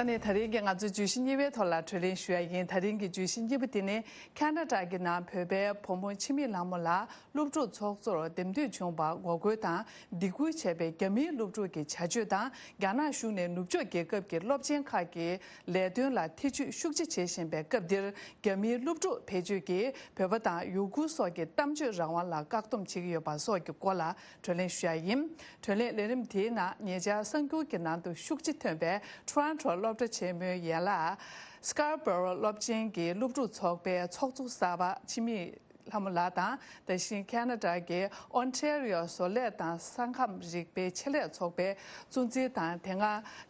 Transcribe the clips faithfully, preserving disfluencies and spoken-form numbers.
ཨ་ནི་ད་རིང་གི་ང་ཚོའི་བརྗོད་གཞི་གཉིས་པའི་ཐོག་ལ་གྲོས་གླེང་ཞུ་ཡ་ཡིན། ད་རིང་གི་བརྗོད་གཞི་གཉིས་པ་དེ་ནི་ཁ་ན་ཌ་གི་ནང་བོད་པའི་བུ་མོ་འཆི་མེད་ལྷ་མོ་ལགས་སློབ་ཕྲུག་ཚོགས་གཙོར་འདེམས་ཐོན་བྱུང་བར་ངོ་རྒོལ་དང་སྡིགས་སྐུལ་བྱས་པའི་རྒྱ་མིའི་སློབ་ཕྲུག་གི་བྱ་སྤྱོད་དང་། རྒྱ་ནག་གཞུང་ནས་ནུབ་ཕྱོགས་རྒྱལ་ཁབ་ཀྱི་སློབ་ཆེན་ཁག་གི་ལས་དོན་ལ་ཐེ་བྱུས་ཤུགས་ཆེ་བྱེད་བཞིན་པའི་སྐབས་འདིར། རྒྱ་མིའི་སློབ་ཕྲུག་བེད་སྤྱོད་ཀྱིས་བོད་པ་དང་ཡུ་གུར་སོགས་ཀྱི་གཏམ་བརྗོད་རང་དབང་ལ་བཀག་སྡོམ་བྱེད་ཀྱི་ཡོད་པ་སོགས་ཀྱི་སྐོར་ལ་གྲོས་གླེང་ཞུ་ཡ་ཡིན། གྲོས་གླེང་ལས་རིམ་དེའི་ནང་ཉེ་ཆར་གསར་འགྱུར་གྱི་ནང་དུ་ཤུགས་ཆེ་ཐོན་པའི་ཊོ་རོན་ཊོ་སློབ་གྲྭ་ཆེན་མོའི་ཡན་ལག་སི་ཀར་བོ་རོ་སློབ་ཆེན་གྱི་སློབ་ཕྲུག་ཚོགས་པའི་ཚོགས་གཙོ་གསར་པ་འཆི་མེད་ལྷ་མོ་ལགས་དང་། དེ་བཞིན་ཁ་ན་ཌ་གི་ཨོན་ཊེ་རི་ཡོ་བཟོ་ལས་དང་ས་ཁམས་རིག་པའི་ཆེད་ལས་ཚོགས་པའི་གཙོ་འཛིན་དང་། དེ་སྔ་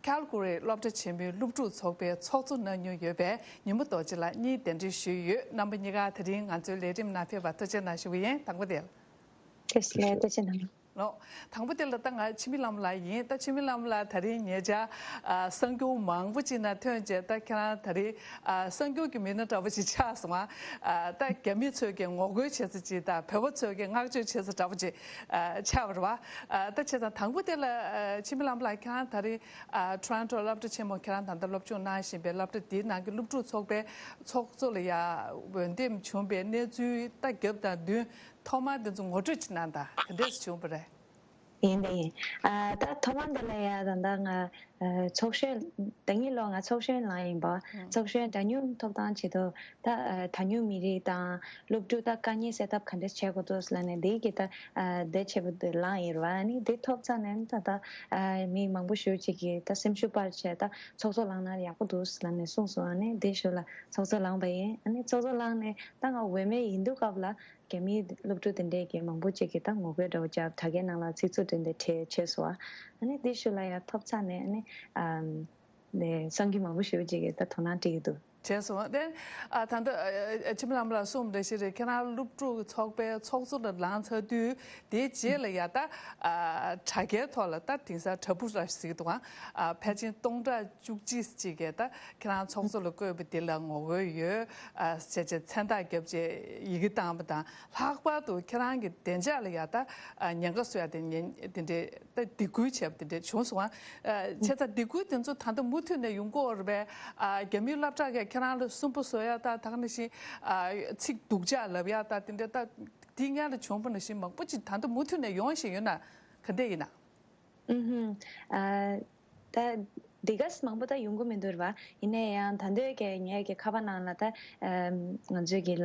ཁལ་ཀུ་རི་སློབ་གྲྭ་ཆེན་མོའི་སློབ་ཕྲུག་ཚོགས་པའི་ཚོགས་གཙོ་གནང་མྱོང་ཡོད་པའི་ཉི་མ་རྡོ་རྗེ་ལགས་གཉིས་གདན་འདྲེན་ཞུས་ཡོད། རྣམ་པ་གཉིས་ཀ་དེ་རིང་ང་ཚོའི་ལས་རིམ་ནང་ཕེབས་པར་ཐུགས་རྗེ་གནང་ཞུ་གི་ཡིན། དང་པོ་དེ། ཐུགས་རྗེ་ལགས། ཐུགས་རྗེ་གནང་། ལོ། དང་པོ་དེ་ལ་ད་ང་འཆི་མེད་ལྷ་མོ་ལགས་ཡིན། ད་འཆི་མེད་ལྷ་མོ་ལགས་ད་རིང་ཉེ་ཆར་ཨ་གསར་འགྱུར་མང་པོ་ཅིག་ནང་ཐོན་རྗེས། ད་ཁྱེད་རང་ད་རིང་ཨ་གསར་འགྱུར་གྱི་མི་སྣ་འདྲ་པོ་ཅིག་ཆགས་སོང་ཨ། ཨ་ད་རྒྱ་མི་ཚོས་ཀྱི་ངོ་རྒོལ་བྱེད་ས་ཅིག་དང་བོད་པ་ཚོས་ཀྱི་བསྔགས་བརྗོད་བྱེད་ས་འདྲ་པོ་ཅིག་ཨ་ཆགས་པ་རེད་བ། ཨ་ད་བྱས་ཙང་དང་པོ་དེ་ལ་ཨ་འཆི་མེད་ལྷ་མོ་ལགས་ཁྱེད་རང་ད་རིང་ཨ་ཊོ་རོན་ཊོ་སློབ་གྲྭ་ཆེན་མོ་ཁྱེད་རང་ད་ལྟ་སློབ་སྦྱོང་གནང་བཞིན་པའི་སློབ་གྲྭ་དེའི་ནང་གི་སློབ་ཕྲུག་ཚོགས་པའི་ཚོགས་གཙོ་ལ་ཡ་འོས་འདེམས་བྱུང་བའི་གནས་ཚུལ་ད་རྒྱབ་དང་བསྟུན། ཐོག་མར་འདི་ཚོ་ངོ་སྤྲོད་ཅིག་གནང་དང་། ག་འདྲས་སེ་བྱུང་བ་རེད། ཡིན་དེ་ཡིན། ཨ་ད་ཐོག་མར་འདི་ལ་ཡ་ད་ལྟ་ང་ཨ་ཚོགས་གཞོན། ད་ངེད་ལོ་ང་ཚོགས་གཞོན་ལངས་ཡིན་པ། ཨང་། ཚོགས་གཞོན་གྲངས་ཉུང་ཐོབ་ཐང་ཆེད་དུ་ད་ཨ་གྲངས་ཉུང་མི་རིགས་དང་སློབ་ཕྲུག་ད་དཀའ་ངལ་སེལ་ཐབས་ག་འདྲས་བྱེད་དགོས་འདུག་ལབ་ནས་འདི་གི་ད་ཨ་འདི་བྱེད་པ་འདི་ལངས་ཡིན་རེད་བ། ཨ་ནི་འདི་ཐོབ་ཚར་ནས་ད་ད་ཨ་མི་མང་པོ་ཞེ་པོ་ཅིག་གིས་ད་སེམས་ཤུགས་སྤར་བྱས་ད་ཚོགས་གཙོ་ལངས་ན་ཡག་པོ་འདུག་ལབ་ནས་གསུངས་སོང་། ཨ་ནི་འདི་ཞོར་ལ་ཚོགས་གཙོ་ལངས་པ་ཡིན། ཨ་ནི་ཚོགས་གཙོ་ལངས་ནས་ད་ང་འོས་མེད་ཡིན་དུས་སྐབས་ལ། རྒྱ་མིའི་སློབ་ཕྲུག་དེ་འདྲས་ཀྱིས་མང་པོ་ཅིག་གིས་ད་ངོ་རྒོལ་འདྲ་བོ་བརྒྱབ། དྲ་རྒྱའི་ནང་ལ་ཚིག་རྩུབ་དེ་འདྲས་བྲིས་བྱས་སོང་བ། ཨ་ནི་དེ་ཤུལ་ལ་ཡར་ཐོབ་ཚར་ནས་ཨ་ནི་ཨམ་ནས་སང་གི་མང་པོ་ཞེ་པོ་ཅིག་གིས་ད་དོ་སྣང་སྤྲད་ཀྱི་འདུག་བྱས་སོང་། དེ་ཨ་ད་ལྟ་ཨ་འཆི་མེད་ལྷ་མོ་ལགས་གསུངས་པ་འདྲ་ཞིག་རེད། ཁྱེད་རང་སློབ་ཕྲུག་ཚོགས་པའི་ཚོགས་གཙོ་ལ་ལངས་ཚར་དུས་དེའི་རྗེས་ལ་ཡ་ད་ཨ་དྲ་རྒྱའི་ཐོག་ལ་ད་དེང་སང་དྲ་འབུ་ར་ཟེར་གྱི་འདུག་ཨང་། ཨ་ཕལ་ཆེར་སྟོང་ཕྲག་བཅུ་གཅིག་ཅིག་གིས་ད་ཁྱེད་རང་ཚོགས་གཙོ་ལ་བསྐོས་པ་འདི་ལ་ངོ་རྒོལ་ཡོད་ཨ་ཟེར་བྱས་མཚན་རྟགས་བརྒྱབ་བྱས་ཡི་གེ་བཏང་བ་དང་། ལྷག་པར་དུ་ཁྱེད་རང་གི་བདེ་འཇགས་ལ་ཡ་ད་ཨ་ཉེན་ཁ་བཟོ་ཡ་དེ་ཉེན་དེ་འདྲའི་ད་སྡིགས་སྐུལ་བྱས་པ་དེ་འདྲ་བྱུང་སོང་ཨ། ཨ་བྱས་ཙང་སྡིགས་སྐུལ་དེ་ཚོ་ད་ལྟ་མུ་མཐུད་ནས་ཡོང་གི་ཡོད་རེད་པས། ཨ་རྒྱ་མིའི་སློབ་གྲྭ་གིས་ཁྱེད་རང་ལ་སུན་པོ་བཟོ་ཡ་ད་ད་ག་ནང་བཞིན་ཨ་ཚིག་སྡུག་ཅག་ལབ་ཡ་ད་དེ་འདྲ་ད་དེ་སྔོན་ལ་བྱུང་བ་ནང་བཞིན་མང་པོ་ཅིག་ད་ལྟ་མུ་མཐུད་ནས་ཡོང་བཞིན་ཡོད་ན་ག་འདྲ་ཡིན་ན། ཨུ་ཧུམ། ཨ་ད་འདི་ག་མང་པོ་ད་ཡོང་གི་མི་འདུག་རེད་བ། ཡིན་ན་ཡང་ད་འདོད་ཀྱི་ངའི་གི་ཁ་པར་ནང་ལ་ད་ཨམ་ང་ཚོའི་གི་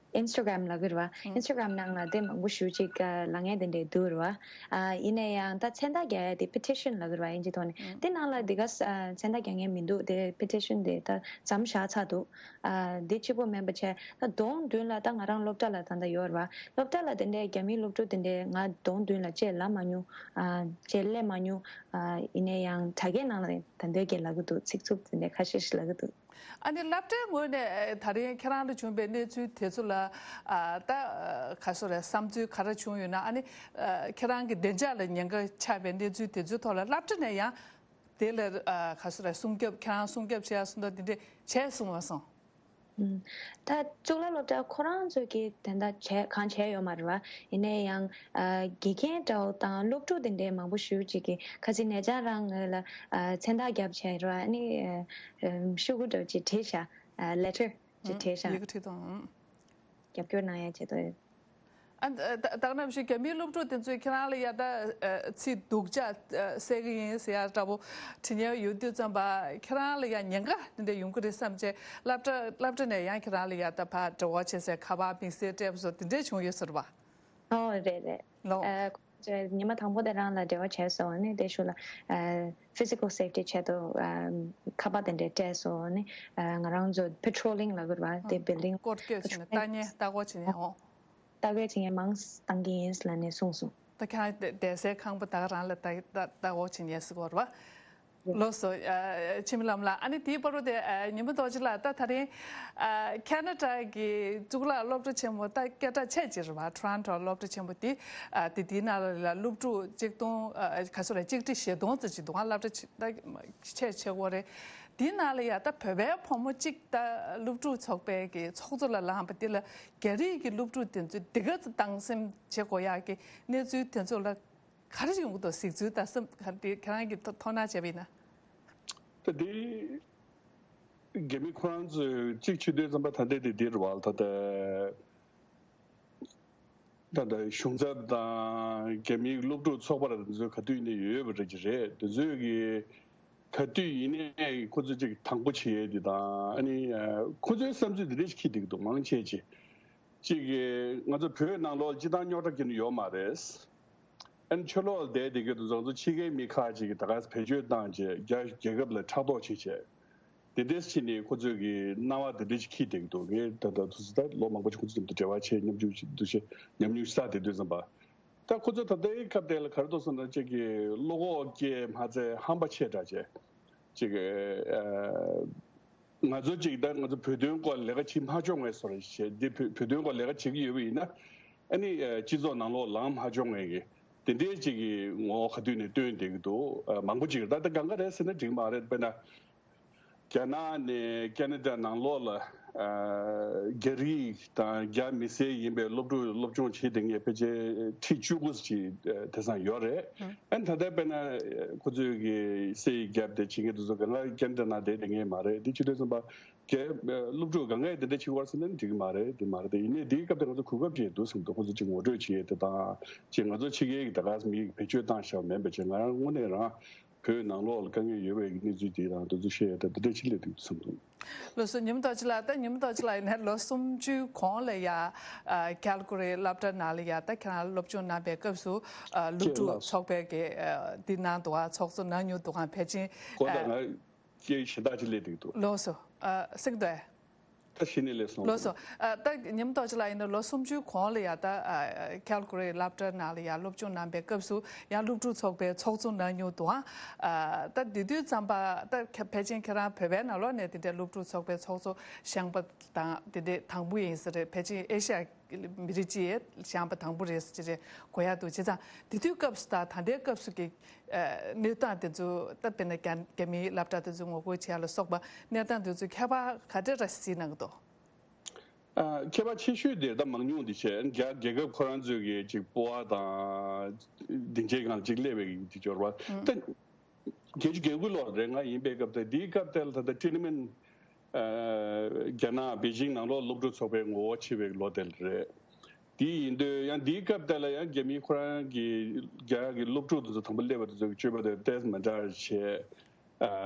ཨིན་སི་ཊ་གྷ་རམ་ལབ་གི་རེད་བ། ཨིན་སི་ཊ་གྷ་རམ་ནང་ལ་དེ་མང་པོ་ཞེ་པོ་ཅིག་ལབ་མཁན་དེ་འདྲས་འདུག་རེད་བ། ཨ་ཡིན་ན་ཡང་ད་མཚན་རྟགས་རྒྱག་ཡ་དེ་པེ་ཊི་ཤན་ལབ་གི་རེད་བ་དབྱིན་ཇི་ཐོག་ནས། དེ་ནང་ལ་འདི་ག་ས་མཚན་རྟགས་རྒྱག་མཁན་མི་འདུག་དེ་པེ་ཊི་ཤན་དེ་ད་མཚམས་བཞག་ཚར་འདུག་ཨ་འདི་གཅིག་པོ་མིན་པ་བྱས་ད་གདོང་མདུན་ལ་ད་ང་རང་སློབ་གྲྭ་ལ་ད་ལྟ་ཡོད་རེད་བ། སློབ་གྲྭ་ལ་དེ་འདྲའི་རྒྱ་མིའི་སློབ་ཕྲུག་དེ་འདྲའི་ང་གདོང་མདུན་ལ་ཅེས་ལབ་མ་མྱོང་། ཨ་ཅེས་སླེབས་མ་མྱོང་། ཨ་ཡིན་ན་ཡང་དྲ་རྒྱའི་ནང་ལ་ད་འདོད་ཀྱི་ལབ་གི་འདུག་ཚིག་རྩུབ་དེ་འདྲའི་ཁ་ཤས་ཤིག་ལབ་གི་འདུག་ཨ་ནི་སློབ་གྲྭའི་ངོས་ནས་ད་རིང་ཁྱེད་རང་ལ་བྱུང་བའི་གནས་ཚུལ་དེ་ཚོ་ལ་ཨ་ད་ག་སོ་རེད། བསམ་ཚུལ་ག་རེ་བྱུང་ཡོད་ན། ཨ་ནི་ཨ་ཁྱེད་རང་གི་བདེ་འཇགས་ལ་ཉེན་ཁ་ཆགས་པའི་གནས་ཚུལ་དེ་ཚོའི་ཐོག་ལ་སློབ་གྲྭ་ནས་ཡང་དེ་ལ་ཨ་ག་སོ་རེད། སྲུང་སྐྱོབ་ཁྱེད་རང་སྲུང་སྐྱོབ་བྱས་སོང་དང་དེ་འདྲས་བྱས་སོང་བ་སོང་། ཨུམ། ད་གཙུག་ལག་སློབ་གྲྭ་ཁོ་རང་ཚོས་ཀྱིས་དེ་འདྲ་བྱས་གང་བྱས་ཡོད་མ་རེད་བ། ཡིན་ནའི་ཡང་ཨ་དགེ་རྒན་འདྲ་བོ་དང་སློབ་ཕྲུག་དེ་འདྲའི་མང་པོ་ཞེ་པོ་ཅིག་གིས་ཁ་སང་ཉེ་ཆར་རང་ངོས་ལ་ཨ་མཚན་རྟགས་བརྒྱབ་བྱས་རེད་བ། ཨ་ནི་ཨ་ཨམ་ཤོག་གུ་འདྲ་བོ་ཅིག་བྲིས་ཤག་ཨ་ལེ་ཊར་ཅིག་བྲིས་ཤག་ཡི་གེ་བྲིས་དང་། རྒྱབ་སྐྱོར་གནང་ཡ་ཆེད་དུ། ཨ་ད་ད་ག་ནང་བཞིན་རྒྱ་མིའི་སློབ་ཕྲུག་དེ་ཚོས་ཁྱེད་རང་ལ་ཡ་ད་ཨ་ཚིག་སྡུག་ཅག་ཨ་བཤད་གི་ཡིན་ཟེར་ཡ་འདྲ་པོ་བྲིས་མཁན་ཡོད་དུས་ཙམ་པ། ཁྱེད་རང་ལ་ཡ་ཉེན་ཁ་དེ་འདྲ་ཡོང་གི་རེད་བསམ་བྱས་སློབ་གྲྭ་སློབ་གྲྭ་ནས་ཡང་ཁྱེད་རང་ལ་ཡ་ད་ཕར་འབྲེལ་བ་བྱེད་སའི་ཁ་པར་དམིགས་བསལ་སྤྲད་པ་སོགས་དེ་འདྲས་བྱུང་ཡོད་ཟེར་བ། ཨོ་རེད་རེད། ལོ། ཨ་ཉི་མ་དང་པོ་དེ་རང་ལ་འབྲེལ་བ་བྱས་སོང་ནི་དེ་ཤུལ་ལ་ཨ་ཕི་ཛི་ཀལ་སེབ་ཊི་ཆེད་དུ་ཨ་ཁ་པར་དེ་འདྲས་སྤྲད་སོང་ནི། ཨ་ང་རང་ཚོ་པེ་ཊོ་ལིང་ལབ་དགོས་རེད་བ། དེ་བིལ་ཌིང་སྐོར་སྐྱོད་བྱས་ནས་ལྟ་ཉན་ལྟ་སྐོར་བྱེད་ཉན་འོང་། ལྟ་སྐོར་བྱེད་ཉན་མང་བཏང་གི་ཡིན་ལབ་ནས་གསུངས་སོང་། ད་ཁྱེད་རང་བསྡད་སའི་ཁང་པ་ད་ག་རང་ལ་ལྟ་ལྟ་ལྟ་སྐོར་བྱེད་ཉན་ཟེར་དགོས་རེད་བ། ལགས་སོ། ཨ་འཆི་མེད་ལྷ་མོ་ལགས། ཨ་ནི་དེའི་བར་དུ་དེ་ཨ་ཉི་མ་རྡོ་རྗེ་ལགས་ད་ད་རིང་ཨ་ཁ་ན་ཌ་གི་གཙུག་ལག་སློབ་གྲྭ་ཆེན་མོ་ད་སྐད་གྲགས་ཆེ་ཅིག་རེད་བ། ཊོ་རོན་ཊོ་སློབ་གྲྭ་ཆེན་མོ་དེ་ཨ་དེ་དེའི་ནང་ལ་སློབ་ཕྲུག་གཅིག་སྟོང་ཨ་ག་ཚོད་རེད། གཅིག་ཁྲི་བཞི་སྟོང་ཙམ་ཅིག་འདུག་ག་སློབ་གྲྭ་ཆེ་ད་ཆེ་ཆེ་བོ་རེད། དེའི་ནང་ལ་ཡ་ད་བོད་པའི་བུ་མོ་གཅིག་ད་སློབ་ཕྲུག་ཚོགས་པའི་གི་ཚོགས་གཙོ་ལ་ལངས་པ་དེ་ལ་རྒྱ་རིགས་ཀྱི་སློབ་ཕྲུག་དེ་ཚོས་དེ་ག་ཚོད་སྡང་སེམས་བྱེད་དགོས་ཡག་གི་གནས་ཚུལ་དེ་ཚོ་ལ་ག་རེ་ཡོང་གི་འདུག་གཟིགས་ཚུལ་དང་སེམས་ག་དེ་ཁྱེད་རང་གིས་ཐོ་ཐོ་སྣང་བྱས་པ་ཡིན་ན། ད་དེ་ རྒྱ་མི་ཁོ་རང་ཚོས་གཅིག་བྱེད་དུས་ཙམ་པ་ད་ལྟའི་དེ་འདིར་བ་ད་ལྟ་ད་ལྟ་གཞུང་ཚབ་དང་རྒྱ་མིའི་སློབ་ཕྲུག་ཚོགས་པ་ར་དེ་ཚོ་ག་དུས་ནས་ཡོད་པ་རེད་ཀྱི་རེད། དེ་ཚོས་ཀྱི་ག་དུས་ཡིན་ནའི་ཁོ་ཚོས་ཅིག་དང་པོ་བྱེད་ཡས་དེ་དང་ཨ་ནི་ཁོ་ཚོའི་བསམ་ཚུལ་དེ་འདྲ་ཞིག་འཁྱེར་བསྡད་ཀྱི་འདུག་མང་ཆེ་ཅིག་ཅིག་ང་ཚོ་བོད་ནང་ལོགས་སྤྱི་བཏང་རྙོག་དྲ་ཁྱོན་ནས་ཡོད་མ་རེད། ཨན་ཕྱི་ལོགས་ལ་བསྡད་བསྡད་ཀྱི་འདུག་ང་ཚོ་ཕྱི་རྒྱལ་མི་ཁག་ཅིག་གིས་ད་ག་བེད་སྤྱོད་བཏང་བྱས་རྒྱ་རྒྱལ་ཁབ་ལ་ཕྲག་དོག་བྱེད་བྱས། དེ་འདྲས་བྱས་ནས་ཁོ་ཚོས་ཀྱི་སྣང་བ་དེ་འདྲས་ཅིག་འཁྱེར་བསྡད་ཀྱི་འདུག་ངས་ད་ལྟ་དུས་ཚོད་ད་ལོ་མང་པོ་ཅིག་ཁོ་ཚོ་མཉམ་དུ་འབྲེལ་བ་བྱས་མཉམ་ཞུགས་བྱེད་འདུ་ཤེས་ཉམས་མྱོང་བསགས་བསྡད་དུས་ཙམ་པ། ད་ཁོ་ཚོ་ད་ལྟའི་སྐབས་དེ་ལ་ག་རེ་འདུག་ཟེར་ན་ཅིག་གི་བློ་ཁོག་སྐྱེས་མ་ཚད་ཧམ་པ་ཆེ་དྲགས་བྱས། ཅིག་ཨ། ང་ཚོ་ཅིག་ད་ང་ཚོ་བོད་དོན་སྐོར་ལས་ཀ་བྱེད་མ་ཆོག་ངེས་སོ་རེད་བྱས་འདི་བོད་བོད་དོན་སྐོར་ལས་ཀ་བྱེད་ཀྱི་ཡོད་པ་ཡིན་ན་ཨ་ནི་ཨ་སྤྱི་ཚོགས་ནང་ལོགས་ལངས་མ་ཆོག་ངེས་ཀྱི་དེ་འདྲའི་ཅིག་གི་ངོ་བོ་ག་དུས་ནས་སྟོན་བསྡད་ཀྱི་འདུག་ཨ་མང་པོ་ཅིག་ད་ལྟ་གང་ག་རེད་ཟེར་ན་འགྲིག་མ་རེད། དཔེར་ན་རྒྱ་ནག་ནས་ཁེ་ན་ཌ་ནང་ལོགས་ལ་ཨ་རྒྱ་རིགས་དང་རྒྱ་མི་སེར་ཡིན་པའི་སློབ་ཕྲུག་སློབ་སྦྱོང་བྱེད་བསྡད་མཁན་ཕལ་ཆེར་ཁྲི་བཅུ་དགུ་ཅིག་དེང་སང་ཡོད་རེད། ཨ་ནི་ད་ལྟ་དཔེར་ན་ཁོ་ཚོས་ཀྱི་སེ་ཡི་རྒྱབ་དེ་བྱེད་མཁན་དེ་ཚོ་གང་ག་ཁེ་ན་ཌ་ནང་བསྡད་བསྡད་མཁན་མ་རེད། དེ་བྱེད་དུས་ཙམ་པ་རྒྱ་སློབ་ཕྲུག་གང་གས་དེ་འདྲ་བྱེད་དགོས་ཟེར་ན་འགྲིག་གི་མ་རེད། དེ་མ་རེད། དེ་ཡིན་ནའི་དེའི་སྐབས་དེ་ང་ཚོ་གོ་སྐབས་ཅིག་འདུག་བསམ་འདུག་ཁོ་ཚོ་ཅིག་ངོ་སྤྲོད་བྱེད་ཡས་དེ་དང་ཅིག་ང་ཚོ་ཕྱི་རྒྱལ་གྱི་ད་ག་མི་བེད་སྤྱོད་བཏང་བཞག་མིན་པ་ཅིག་ང་རང་དངོས་གནས་རང་བོད་ནང་ལོགས་ལ་དཀའ་ངལ་ཡོད་པའི་གནས་ཚུལ་དེ་དང་དེ་ཚོ་བཤད་ཡས་དེ་དེ་འདྲ་ཅིག་སླེབས་འདུག་བསམ་འདུག་ལགས་སོ། ཉི་མ་རྡོ་རྗེ་ལགས། ད་ཉི་མ་རྡོ་རྗེ་ལགས་ཡིན་ན་ལོ་སུམ་ཅུའི་གོང་ལ་ཡ་ཨ་ཁལ་ཀོ་རི་སློབ་གྲྭ་ནང་ལ་ཡ་ད་ཁྱེད་རང་སློབ་སྦྱོང་གནང་པའི་སྐབས་སུ་ཨ་སློབ་ཕྲུག་ཚོགས་པའི་གི་ཨ་འདི་གནང་འདུག་ག་ཚོགས་གཙོ་གནང་མྱོང་འདུག་ག་ཕལ་ཆེར་གོ་ད་ཨ་ང་སྐད་གཞན་དག་ཅིག་སླེབས་འདུག་ལགས་སོ། ཨ་གསན་གྱི་འདུག་ཨ། ད་གཞི་ནས་ལས་སོང་། ལགས་སོ། ཨ་ད་ཉི་མ་རྡོ་རྗེ་ལགས་ཡིན་ན་ལོ་སུམ་ཅུའི་གོང་ལ་ཡ་ད་ཨ་ཁལ་ཀོ་རི་སློབ་གྲྭ་ནང་ལ་ཡ་སློབ་སྦྱོང་གནང་པའི་སྐབས་སུ་ཡང་སློབ་ཕྲུག་ཚོགས་པའི་ཚོགས་གཙོ་གནང་མྱོང་འདུག་ཨ། ཨ་ད་དེ་དུས་ཙམ་པ་ད་ཁ་ཕལ་ཆེར་ཁྱེད་རང་བོད་པའི་ནང་ལོགས་ནས་དེ་འདྲའི་སློབ་ཕྲུག་ཚོགས་པའི་ཚོགས་གཙོ་བཞེངས་པ་དང་དེ་འདྲའི་དང་པོ་ཡིན་ས་རེད། ཕལ་ཆེར་ཨེ་ཤ་ཡ་མི་རིགས་སྤྱི་ཡི་བཞེངས་པ་དང་པོ་རེད་ཟེར་གྱི་རེད། གོ་ཡ་འདུག་བྱས་ཙང་དེ་དུས་སྐབས་སུ་དང་ད་ལྟའི་སྐབས་སུ་གི་ཨ་གནས་སྟངས་དེ་ཚོ་ད་དཔེར་ན་རྒྱ་རྒྱ་མིའི་སློབ་གྲྭ་དེ་ཚོ་ངོ་རྒོལ་བྱེད་ཡ་ལ་སོགས་པ་གནས་སྟངས་དེ་ཚོ་ཁྱད་པར་ག་འདྲ་ར་གཟིགས་གནང་གི་འདུག་ཨ་ཁྱད་པར་ཆེ་ཤོས་དེ་ད་མང་ཉུང་དེ་བྱས་རྒྱ་རྒྱལ་ཁབ་ཁོ་རང་ཚོའི་གི་ཅིག་སྤོབས་པ་དང་སྡིངས་ཆའི་སྒང་ལ་ཅིག་སླེབས་པའི་གི་དེ་སྦྱོར་བ་ད་བརྒྱད་ཅུ་གྱ་དགུ་ལོར་རེད་ང་ཡིན་པའི་སྐབས་དེ་དེའི་སྐབས་དེ་ལ་ད་ལྟ་ཊི་ནི་མེན། རྒྱ་ནག་པེ་ཅིང་ནང་ལོགས་སློབ་ཕྲུག་ཚོགས་པའི་ངོ་བོ་ཕྱེ་བའི་ལོ་དེ་ལ་རེད། དེ་ཡིན་དུས་ཡང་དེའི་སྐབས་དེ་ལ་ཡང་རྒྱ་མིའི་ཁོ་རང་གི་རྒྱ་གི་སློབ་ཕྲུག་དེ་ཚོ་དང་པོ་སླེབས་པ་དེ་ཚོ་གི་སྤྱོད་པ་དེ་ཏོག་ཙམ་མི་འདྲ་བ་བྱས།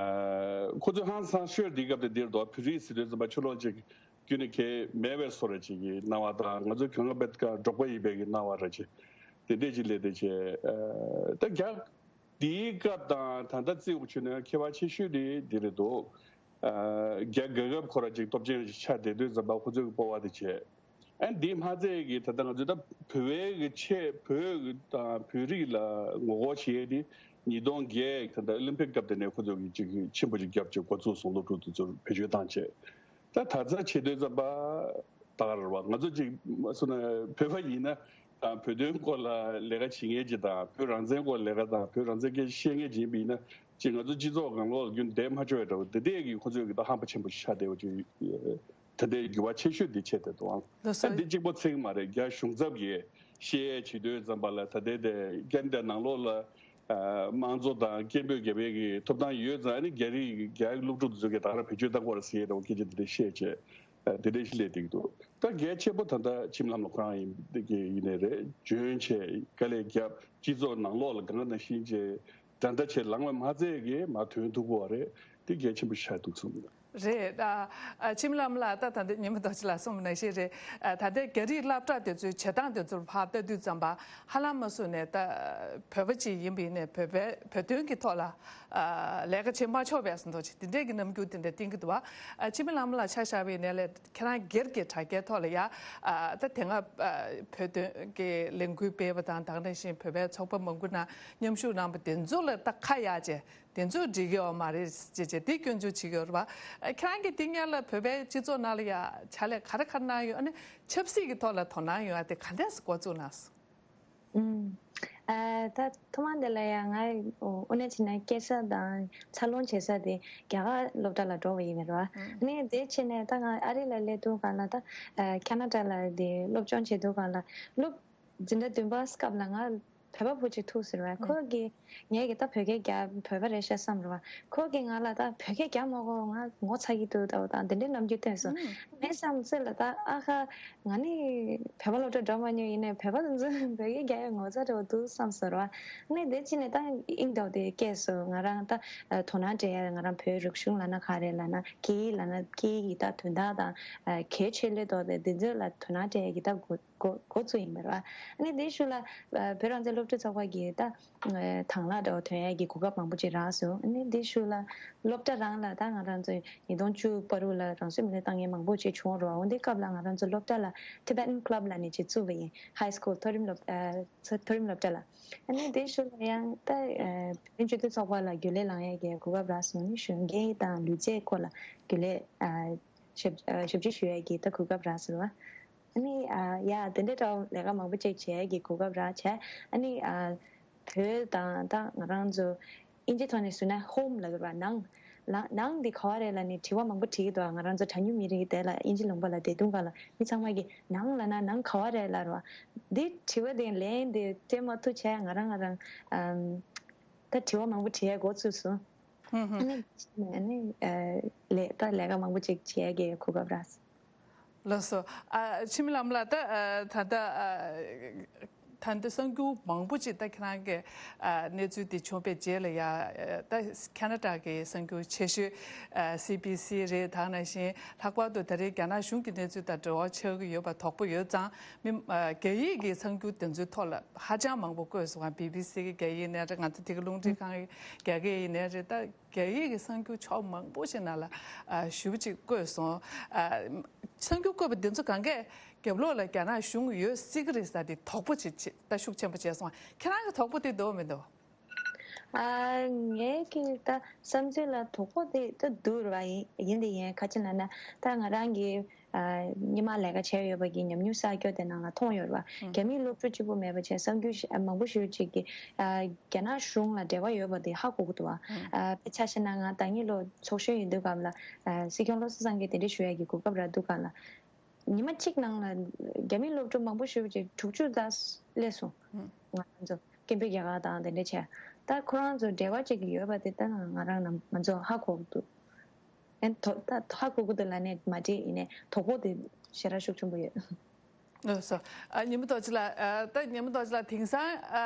ཁོ་ཚོས་ཧང་སང་ཤོས་དེའི་སྐབས་དེ་འདིར་འདུག་བོད་རིགས་ཟེར་དུས་ཙམ་པ་ཕྱི་ལོགས་ཅིག་ཁྱོན་ནས་གལ་མེད་པའི་བཟོ་འདྲ་ཅིག་གི་སྣང་བ་དང་ང་ཚོ་གྱོན་གོས་བེད་ཀ་འབྲོག་པ་ཡིན་པའི་གི་སྣང་བ་འདྲ་ཅིག་དེ་འདྲས་ཅིག་སླེབས་བསྡད་བྱས། ད་རྒྱ་དེའི་སྐབས་དང་ད་ལྟ་བརྩི་དགོས་བྱུང་ན་ཁྱད་པར་ཆེ་ཤོས་དེ་འདི་རེད་འདུག་ཨ་རྒྱ་རྒྱལ་ཁབ་ཁོ་རང་ཅིག་སྟོབས་ཆེན་ཞིག་ཆགས་བསྡད་དུས་ཙམ་པ་ཁོ་ཚོས་སྤོབས་པ་དེ་བྱས། ཨ་འདི་མ་ཚད་ཀྱི་ད་ལྟ་ང་ཚོས་ད་བོད་པའི་གི་ཆེད་བོད་དང་བོད་རིགས་ལ་ངོ་རྒོལ་བྱེད་ཡས་དེ་ཉིས་སྟོང་བརྒྱད་ད་ལྟ་ཨོ་ལིམ་པིག་སྐབས་དེ་ནས་ཁོ་ཚོས་གི་ཅིག་ཆེན་པོ་ཅིག་བརྒྱབ་བྱས་འགོ་བཙུགས་སོང་། སློབ་ཕྲུག་དེ་ཚོར་བེད་སྤྱོད་བཏང་བྱས། ད་ད་ལྟ་བྱེད་དུས་ཙམ་པ་ད་ག་རེ་རེད་བ། ང་ཚོ་ཅིག་སོང་ན་བོད་པ་ཡིན་ན་དང་བོད་དོན་སྐོར་ལ་ལས་ཀ་བྱེད་མཁན་ཅིག་དང་བོད་རང་བཙན་སྐོར་ལས་ཀ་དང་བོད་རང་བཙན་སྐད་ཆ་བཤད་མཁན་ཅིག་ཡིན་པ་ཡིན་ན་ཅིག་ང་ཚོ་སྤྱི་ཚོགས་སྒང་ལོགས་ལ་རྒྱུན་བསྡད་མ་ཆོག་པའི་འདྲ་བོ་དེ་འདྲས་ཀྱི་ཁོ་ཚོས་ཀྱི་ད་ཧམ་པ་ཆེན་པོ་ཆགས་བསྡད་པ་ཅིག་ད་ལྟའི་འགྱུར་བ་ཆེ་ཤོས་འདི་ཆགས་བསྡད་འདུག་ཨང་། ལགས་སོ། ཨ་འདི་གཅིག་པོ་ཚིག་མ་རེད། རྒྱ་གཞུང་ཚབ་ཀྱིས་བཤད་ཡས་བྱེད་དུས་ཙམ་པ་ལ་ད་ལྟའི་དེ་ཁེ་ན་ཌ་ནང་ལོགས་ལ་དམངས་གཙོ་དང་སྐད་འབོད་རྒྱབ་ཡས་ཀྱི་ཐོབ་ཐང་ཡོད་ཙང་ཨ་ནི་རྒྱ་རིགས་རྒྱ་སློབ་ཕྲུག་དེ་ཚོ་གིས་ད་ག་རང་བེད་སྤྱོད་བཏང་དགོས་རེད་ཟེར་ཡས་འདྲ་བོ་སྐད་ཆ་དེ་འདྲ་བཤད་བྱས། དེ་འདྲ་ཞིག་སླེབས་བསྡད་ཀྱི་འདུག་ད་རྒྱ་ཆེན་པོ་ད་ལྟ་ཆིམ་ལམ་ལ་ཁོ་རང་ཡིན་གྱི་ཡིན་ནའི་རེད། འཇོན་ཆེ་དཀའ་ལས་རྒྱབ་སྤྱི་ཚོགས་ནང་ལོགས་ལ་གང་ནང་བཞིན་བྱས་འགྲན་ཟླ་ཆེ་ལངས་པ་མ་ཚད་ཀྱི་མར་ཐོན་ཐུབ་ཀྱི་ཡོད་རེད། དེ་གལ་ཆེན་པོ་ཆགས་འདུག་བསམ་གྱི་འདུག་རེད། ཨ་ཨ་ཆིམ་ལམ་ལ་ད་ད་ལྟ་ཉི་མ་རྡོ་རྗེ་ལགས་གསུངས་པ་ནང་བཞིན་རེད། ཨ་ད་ལྟའི་རྒྱ་རིགས་སློབ་གྲྭ་དེ་ཚོའི་བྱེད་སྟངས་དེ་ཚོར་ཕར་ལྟ་དུས་ཙམ་པ་ཧ་ལམ་མ་སུ་ནས་ད་བོད་པ་ཅིག་ཡིན་པ་ཡིན་ནའི་བོད་པའི་བོད་དོན་གྱི་ཐོག་ལ་ཨ་ལས་ཀ་བྱེད་མ་ཆོག་པའི་བཟོ་འདྲ་ཅིག་དེ་འདྲས་ཀྱི་རྣམ་འགྱུར་དེ་འདྲ་བསྟན་གྱི་འདུག་བ། ཨ་ཆིམ་ལམ་ལ་ཆ་བཞག་པ་ཡིན་ནའི་ལས། ཁྱེད་རང་སྒེར་གྱི་དྲ་རྒྱའི་ཐོག་ལ་ཡ། ཨ་ད་དེ་སྔ་ཨ་བོད་དོན་གྱི་ལས་འགུལ་སྤེལ་བ་དང་དེ་ནང་བཞིན་བོད་པའི་ཚོགས་པ་མང་པོ་ནང་མཉམ་ཞུགས་གནང་བ་དེ་ཚོ་ལ་ད་ཁ་གཡར་བྱས་དེ་ཚོ་འགྲིག་གི་ཡོད་མ་རེད་ཅེས་བྱས་དེ་སྐྱོན་བརྗོད་བྱེད་ཀྱི་ཡོད་རེད་པ། ཨ་ཁྱེད་རང་གིས་དེ་སྔོན་ལ་བོད་པའི་སྤྱི་ཚོགས་ནང་ལ་ཡ་ཕྱག་ལས་ག་རེ་ག་རེ་གནང་ཡོད། ཨ་ནི་ཆབ་སྲིད་ཀྱི་ཐོག་ལ་དོ་སྣང་ཡོང་ཡ་དེ་ག་འདྲས་སེ་འགོ་བཙུགས་གནང་སོང་། ཨུམ། ཨ་ད་ཐོག་མ་དེ་ལ་ཡང་ང་དངོས་གནས་བྱས་ན་སྐྱེས་ས་དང་འཚར་ལོངས་བྱེད་ས་དེ་རྒྱ་གར་སློབ་གྲྭ་ལ་འགྲོ་བ་ཡིན་པ་རེད་བ། ཨུམ། ཨ་ནི་དེ་བྱས་ནས་ད་ང་ཨ་རི་ལ་སླེབས་དུས་སྒང་ལ་ད་ཨ་ཁེ་ན་ཌ་ལ་དེ་སློབ་སྦྱོང་བྱེད་དུས་སྒང་ལ་སློབ་འཛིན་གྲྭ་བདུན་པ་སྐབས་ལ་ང་ བོད་པ་བུ་གཅིག་ཐུག་ཟེར་བས། ཁོ་གིས་ངས་ཀྱིས་ད་བོད་སྐད་རྒྱག་བོད་པ་རེད་ཤག་བསམ་རེད་བ། ཁོ་གིས་ང་ལ་ད་བོད་སྐད་རྒྱག་མ་དགོས། ང་ངོ་ཚ་གི་འདུག་ད་ད་འདི་འདྲའི་རྣམ་འགྱུར་སྟོན་སོང་། ངས་བསམ་ཚུལ་ལ་ད་ཨ་ཁ་ང་ནི་བོད་པ་སློབ་གྲྭ་འགྲོ་མ་མྱོང་། ཡིན་ནའི་བོད་པ་དེ་ཚོ་བོད་སྐད་རྒྱག་ཡ་ངོ་ཚ་འདྲ་བོ་འདུག་བསམ་སོང་རེད་བ། ནས་དེ་ཕྱིན་ནས་ད་ཨིན་ཏོག་དེ་སྐྱེས་སོང་། ང་རང་ད་དོ་སྣང་སྤྲད་ཡ་ང་རང་བོད་རིག་གཞུང་ལབ་ན་ག་རེ་ལབ་ན་སྐད་ཡིག་ལབ་ན་སྐད་ཡིག་གི་ད་དོན་དག་དང་གལ་ཆེ་ལོས་ཏོག་དེ་འདི་ཚོ་ལ་དོ་སྣང་སྤྲད་ཡ་གི་ད་འགོ་འགོ་འགོ་བཙུགས་ཡིན་པ་རེད་བ། ཨ་ནི་དེའི་ཤུལ་ལ་ཨ་བོད་རང་བཙན་སློབ་ཕྲུག་ཚོགས་པ་གིས་ད་ཨ་དང་བླངས་འདྲ་བོ་ཐོན་ཡས་ཀྱི་གོ་སྐབས་མང་པོ་ཅིག་རག་སོང་། ཨ་ནི་དེའི་ཤུལ་ལ་སློབ་གྲྭ་རང་ལ་ད་ང་རང་ཚོ་ཉིས་སྟོང་བཅུ་བར་དུ་ལ་རང་སྲོག་མི་ལ་བཏང་མཁན་མང་པོ་ཅིག་བྱུང་རོགས། འོན་ཏེ་སྐབས་ལ་ང་རང་ཚོ་སློབ་གྲྭ་ལ་Tibetan Club ལབ་ནས་ཅིག་བཙུགས་པ་ཡིན། High School མཐོ་རིམ་སློབ་ཨ་མཐོ་རིམ་སློབ་གྲྭ་ལ། ཨ་ནི་དེའི་ཤུལ་ལ་ཡང་ད་ཨ་བོད་རང་བཙན་སྤྱི་འཐུས་ཚོགས་པ་ལ་རྒྱུན་ལས་ལངས་ཡས་ཀྱི་གོ་སྐབས་རག་སོང་། ཨ་ནི་གཞོན་སྐྱེས་དང་ལུས་རྩལ་སྐོར་ལ་རྒྱུན་ལས་ཨ་ཞབས་ཨ་ཞབས་ཕྱི་ཞུ་ཡས་ཀྱི་ད་གོ་སྐབས་རག་སོང་བ། ཨ་ནི་ཨ་ཡ་དེ་འདྲའི་འདྲ་བོ་ལས་ཀ་མང་པོ་ཅིག་བྱེད་ཀྱི་གོ་སྐབས་རག་བྱས། ཨ་ནི་ཨ་བོད་དང་ད་ང་རང་ཚོ་ཨིན་ཇི་ཐོག་ནས་ཟེར་ན་ཧོམ་ལབ་ཀྱི་རེད་བ། ནང་ལ་ནང་འདི་ག་བ་རེད་ལབ་ནས་དྲི་བ་མང་པོ་དྲི་གི་འདུག་ང་རང་ཚོ་གྲངས་ཉུང་མི་རིགས་དེ་ལ་ཨིན་ཇི་ལུང་པ་ལ་བསྡད་དུས་སྒང་ལ་མི་ཚང་མ་གིས་ནང་ལབ་ན་ནང་ག་བ་རེད་ལབ་རེད་བ། འདི་དྲི་བ་དེ་ལན་དེ་སྤྲད་མ་ཐུབ་བྱས་ང་རང་ང་རང་ཨམ་ད་དྲི་བ་མང་པོ་དྲི་ཡས་འགོ་ཚུགས་སོང་། ཧུམ་ཧུམ། ཨ་ནི་ཨ་ནི་ཨ་ལས་ད་ལས་ཀ་མང་པོ་ཅིག་བྱེད་ཡས་ཀྱི་གོ་སྐབས་རག་སོང་། ལགས་སོ། ཨ་འཆི་མེད་ལྷ་མོ་ལགས། ད་ཨ་ད་ལྟ་ཨ་ད་ལྟ་གསར་འགྱུར་མང་པོ་ཅིག་ད་ཁྱེད་རང་གི་ཨ་གནས་ཚུལ་འདི་བྱུང་བའི་རྗེས་ལ་ཡ་ཨ་ད་ཁ་ན་ཌ་གི་གསར་འགྱུར་ཆེ་ཤོས་ཨ་སི་བི་སི་རེད། ད་ནང་བཞིན་ལྷག་པར་དུ་ད་རེས་རྒྱ་ནག་གཞུང་གི་གནས་ཚུལ་དང་འབྲེལ་བ་ཆགས་ཀྱི་ཡོད་པ་དོགས་པ་ཡོད་ཙང་། མི་ཨ་རྒྱ་ཡིག་གི་གསར་འགྱུར་དེ་ཚོའི་ཐོག་ལ་ཧ་ཅང་མང་པོ་བཀོད་སོང་བ། བི་བི་སི་གི་རྒྱ་ཡིག་ནས་རེད། ང་ཚོ་དེ་ག་རླུང་འཕྲིན་ཁང་གི་རྒྱ་སྐད་ཡིག་ནས་རེད། ད་རྒྱ་ཡིག་གི་གསར་འགྱུར་ཕྱོགས་མང་པོ་ཞིག་ནང་ལ་ཨ་ཞེ་པོ་ཅིག་བཀོད་སོང་། ཨ་གསར་འགྱུར་བཀོད་པ་འདི་ཚོ་གང་གས་རྒྱབ་ལོགས་ལ་རྒྱ་ནག་གཞུང་ཡོད་སྲིད་ཀྱི་རེད་ཟེར་དེ་དོགས་པ་ཅིག་བྱེད་ད་ཤུགས་ཆེན་པོ་བྱས་སོང་། ཁྱེད་རང་གི་དོགས་པ་དེ་འདུག་མི་འདུག་ཨ་ངའི་གི་ད་བསམ་ཚུལ་ལ་དོགས་པ་དེ་ད་འདུག་རེད་བ། ཡིན་ཡིན་དེ་ཡིན། ག་ཅི་ལབ་ན་ད་ང་རང་གི་ཨ་སྔོན་མ་ལས་ཀ་བྱས་ཡོད་པ་གི་ཉམས་མྱོང་གསར་སྐྱོ་དེ་ནང་ལ་མཐོང་ཡོད་རེད་བ། ཨང་། རྒྱ་མིའི་སློབ་ཕྲུག་གཅིག་པུ་མེད་པ་བྱས་གསར་འགྱུར་ཞིག་ཨ་མང་པོ་ཞེ་པོ་ཅིག་གིས་ཨ་རྒྱ་ནག་གཞུང་ལ་འབྲེལ་བ་ཡོད་པ་དེ་ཧ་གོ་གི་འདུག་བ། ཨང་། ཨ་དཔེ་ཆ་བཞག་ན་ང་ཟླ་ཉིན་ལོ་ཚོགས་གཞོན་ཡིན་དུས་སྐབས་ལ་ཨ་སྲིད་སྐྱོང་བློ་བཟང་སེང་གེ་དེ་འདྲ་ཞུ་ཡ་གི་གོ་སྐབས་རག་དུས་སྒང་ལ། ཉི་མ་གཅིག་ནང་ལ་རྒྱ་མིའི་སློབ་ཕྲུག་མང་པོ་ཞེ་པོ་ཅིག་དྲུག་ཅུ་ལྷག་སླེབས་སོང་། ཨང་། ང་རང་ཚོ་སྐད་འབོད་རྒྱག་ག་དང་དེ་འདྲ་བྱས། ད་ཁོ་རང་ཚོ་འབྲེལ་བ་ཅིག་ཡོད་པ་དེ་ད་ང་རང་ནང་ང་ཚོ་ཧ་གོ་གི་འདུག་ཨན་དོ་ད་ཧ་གོ་གི་འདུག་ལབ་ནས་མ་བྲིས། ཡིན་ནའི་དོགས་པ་དེ་ཞེ་དྲག་ཤུགས་ཆེན་པོ་ཡོད། ལགས་སོ། ཨ་ཉི་མ་རྡོ་རྗེ་ལགས། ཨ་ད་ཉི་མ་རྡོ་རྗེ་ལགས། དེང་སང་ཨ་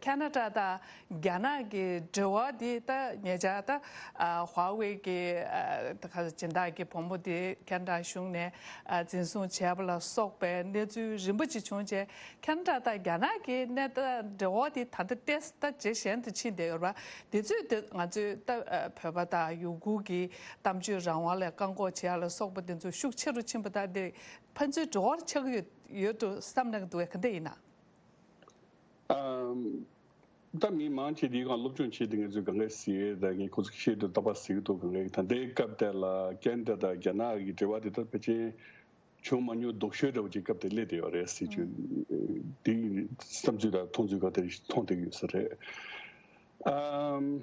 ཁ་ན་ཌ་དང་རྒྱ་ནག་གི་འབྲེལ་བ་འདི་ད་ཉེ་ཆར་ད་ཨ་ཧྭ་ཝེ་གི་ཨ་ད་ག་སྦྱིན་བདག་གི་བུ་མོ་དེ་ཁ་ན་ཌ་གཞུང་ནས་ཨ་འཛིན་བཟུང་བྱས་པ་ལ་སོགས་པའི་གནས་ཚུལ་རིམ་པ་ཅིག་བྱུང་རྗེས། ཁ་ན་ཌ་དང་རྒྱ་ནག་གི་གནས་སྟངས་འབྲེལ་བ་དེ་ད་ལྟ་ཏོག་ཙམ་ད་ཇེ་ཞན་དུ་ཕྱིན་བསྡད་ཡོད་རེད་པ། དེ་ཚོས་དེ་ང་ཚོའི་ད་ཨ་བོད་པ་དང་ཡུ་གུར་གྱི་གཏམ་བརྗོད་རང་དབང་ལ་བཀག་འགོག་བྱེད་ཡ་ལ་སོགས་པ་དེ་ཚོ་ཤུགས་ཆེ་རུ་ཕྱིན་པ་དང་། དེ་ཕན་ཚུན་འབྲེལ་བ་ཆགས་ཀྱི་ཡོད་ཡོད་དུ་བསམ་གནང་གི་འདུག་གས། ག་འདྲ་ཡིན་ན། ཨམ། ད་མི་མང་ཆེ་འདིའི་སྒང་སློབ་སྦྱོང་བྱེད་དེ་ངེད་ཚོས་གང་ག་ཟེར་ད་ངས་ཁོ་ཚོ་ཤེས་འདོད་རྟག་པར་ཟེར་གི་འདུག་གང་ག་ད་ལྟའི་སྐབས་དེ་ལ་ཁ་ན་ཌ་དང་རྒྱ་ནག་གི་འབྲེལ་བ་དེ་ད་ཕལ་ཆེར་བྱུང་མ་མྱོང་སྡུག་ཤོས་འདྲ་བོ་ཅིག་སྐབས་དེ་སླེབས་བསྡད་ཡོད་རེད་ཟེར་རྒྱུ། ཨུམ། འདི་བསམ་ཚུལ་དང་མཐོང་ཚུལ་གང་ལྟར་མཐོང་བསྡད་ཡོད་ས་རེད། ཨམ།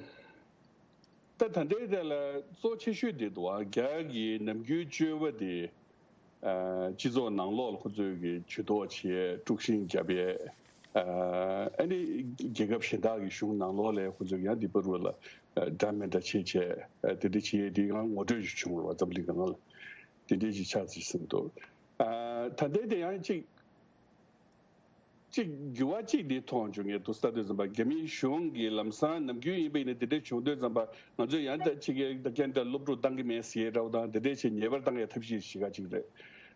ད་ད་ལྟའི་དེ་ལ་གཙོ་ཆེ་ཤོས་དེ་འདུག་བ། རྒྱ་གི་ནམ་རྒྱུན་བཅོལ་བ་དེ་ཨ་སྤྱི་ཚོགས་ནང་ལོགས་ལ་ཁོ་ཚོས་ཀྱི་ཇུས་གཏོགས་བྱས། དཀྲུག་ཤིང་བརྒྱབ་པས། ཨ་ཨ་ནི་རྒྱལ་ཁབ་གཞན་དག་གི་གཞུང་ནང་ལོགས་ལ་ཁོ་ཚོས་ཡང་དེ་བར་དུ་ལ་འདྲ་མི་འདྲ་བྱས་བྱས་དེ་འདྲ་བྱས་དེ་ཡང་ངོ་སྤྲོད་ཅིག་བྱུང་བ། འཛམ་གླིང་སྒང་ལ་དེ་འདྲ་ཅིག་ཆགས་ཅིག་ཟིན་འདུག་ཨ་ད་ལྟའི་དེ་ཡང་ཅིག་ཅིག་འགྱུར་བ་ཅིག་འདི་མཐོང་བྱུང་། ངས་དུ་ལྟ་དུས་ཙམ་པ་རྒྱ་མིའི་གཞུང་གིས་ལམ་སང་ནམ་རྒྱུན་ཡིན་པ་ཡིན་ན་དེ་འདྲ་བྱུང་དུས་ཙམ་པ་ང་ཚོས་ཡང་ད་ཅིག་གི་ད་ཁ་ན་ཌ་སློབ་ཕྲུག་བཏང་གི་མེད་ཟེར་འདྲ་བོ་དང་དེ་འདྲ་བྱས་ཉེས་པར་བཏང་ཡ་ཐབས་ཤེས་ཤིག་ག་ཅིག་རེད།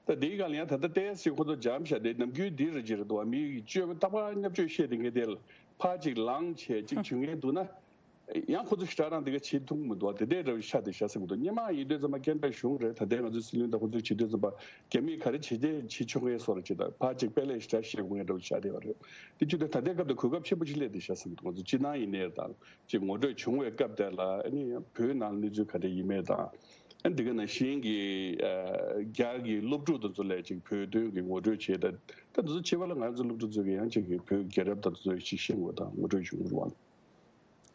ད་དེའི་སྒང་ལ་ཡང་ད་ལྟ་ཏོག་ཙམ་ཁོ་ཚོ་འཇམ་ཤ་དེ་ནམ་རྒྱུན་འདི་རེད་ཅེས་རེད་འདུག་བ། མི་ཡི་སྤྱོད་པ་རྟག་པར་བརྙས་བཅོས་བཤད་དེ་ངས་དེ་ལ་ཕར་ཅིག་ལངས་བྱས་ཅིག་བྱུང་ངེས་འདུག་ན། ཡང་ཁོ་ཚོ་ཞེ་དྲག་རང་འདི་ག་བྱེད་ཐུབ་མི་འདུག་དེ་འདྲའི་འདྲ་བོ་ཤ་དེ་ཤ་ཟིན་མི་འདུག་སྔོན་མ་ཡིན་དུས་ཙམ་པ་ཁ་ན་ཌ་གཞུང་རེད། ད་ལྟའི་ང་ཚོའི་སྲིད་བློན་དང་ཁོ་ཚོས་བྱེད་དུས་ཙམ་པ་རྒྱ་མིས་ག་རེ་བྱེད་དེ་བྱེད་ཆོག་མཁན་བཟོ་འདྲ་བྱེད། ད་ཕར་ཅིག་དཔེ་ལེགས་ཞེ་དྲག་བཤད་དགོས་མཁན་འདྲ་བོ་ཤ་དེ་བ་རེད། དེ་བྱེད་དུས་ད་ལྟའི་སྐབས་དུ་གོ་སྐབས་ཆེན་པོ་ཞིག་སླེབས་དེ་ཤ་ཟིན་མི་འདུག་ང་ཚོ་སྤྱིར་བཏང་ཡིན་ནའི་དང་ཅིག་ངོ་སྤྲོད་བྱུང་བའི་སྐབས་དེ་ལ་ཨ་ནི་ཡང་བོད་ནང་གནས་ཚུལ་ག་འདྲ་ཡིན་མིན་དང་། ཨ་འདི་ག་ནང་བཞིན་གྱི་ཨ་རྒྱ་གི་སློབ་ཕྲུག་དེ་ཚོ་ལ་ཅིག་བོད་དོན་གྱི་ངོ་སྤྲོད་བྱེད། ད་ད་དེ་ཚོ་བྱེད་པ་ལ་ང་ཚོ་སློབ་ཕྲུག་ཚོ་གིས་ཡང་ཅིག་གི་བོད་རྒྱལ་རབས་དང་དེ་ཚོ་ཅིག་ཤེས་དགོས་དང་ངོ་སྤྲོད་བྱུང་དགོས་རེད་བ།